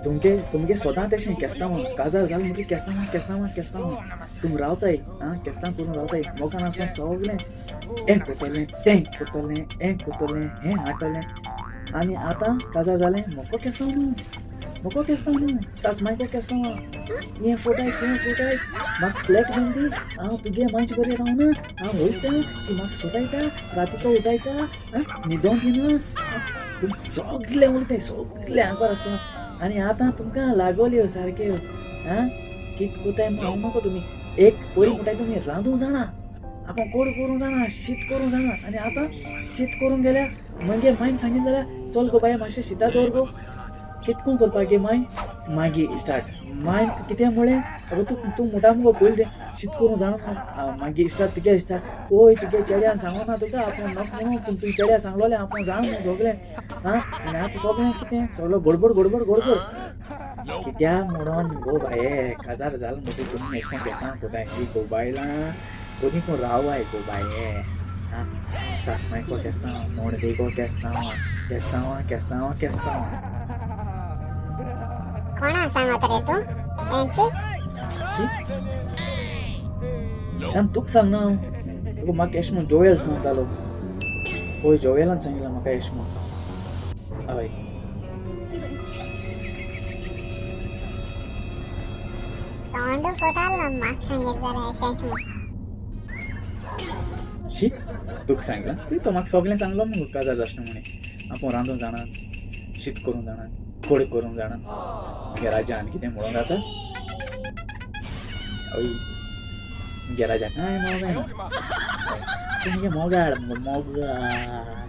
तुमगे तुमगे स्वता तेशें केस्तांवां काजार जालें म्हणटकीर केस्तांवां केस्तांवां केस्तांवां तुम रावताय आं केस्तांव करून रावताय मोगान आसतना सगलें हें करतलें तें करतलें हें करतलें हें हाडटलें आनी आतां काजार जालें मोको केस्तांव न्हू मोको केस्तांव न्हू सासमायको केस्तांव हें फोटाय तें फोटाय म्हाका फ्लॅट बीन दी हांव तुगे मांयचे बरें रावना हांव वयता ती म्हाका सोटायता रातीको उठायता आं न्हिदोंक दिना तुमी सगलें उलयताय सगलें आंकवार आसतना आनी आतां तुमकां लागोल्यो सारक्यो आं कित कोताय म्हूण हांव नको तुमी एक पयलीं म्हणटाय तुमी रांदूंक जाणा आपूण कोड करूंक जाणा शीत करूंक जाणा आनी आतां शीत करूंक गेल्यार मगे मायन सांगिल्लें जाल्यार चल गो बाये मातशें शिता दवर गो कितको करपाक गे माय मागीर स्टार्ट मायन कितें म्हळें अगो तूं तूं म्हणटा मुगो पयलीं तें शीत करूंक जाणा म्हणून मागीर स्टार्ट तुगे स्टार्ट ओय तुगे चेड्यान सांगो ना तुका आपूण नको म्हणून पूण तुगे चेड्या सांगलोलें आपूण जाण म्हणून सगळें आं आनी आतां सगळें कितें सगळो गडबड गडबड गडबड कित्याक म्हणून गो बाये काजार जाल म्हणटकीर तुमी एशें कोन्न केसां कोताय ही गो बायलां कोनी कोन रावाय गो बाये आं सासमांयको केस्तांव नोणदेको केस्तांव केस्तांवां केस्तांवां केस्तांवां. कोणा सांगत रे तूं हेंची? शी शान तुका सांगना हांव अगो म्हाका एशें म्हूण जोवेल सांगतालो हय जोवेलान सांगिल्लें म्हाका एशें म्हूण हय. तोंड फोटालो म्हाका सांगीत जाल्यार अशेंच म्हूण. शी तुका सांगलां तुवें तो म्हाका सगळें सांगलो मुगो काजार जाशें म्हणी आपूण रांदूंक जाणा शीत करूंक जाणा कोड करूंक जाणा मागीर राजा आनी कितें म्हणूंक जाता हय मुगे राजा कांय मोग जायना तूं मुगे मोगाळ मुगो मोगाळ.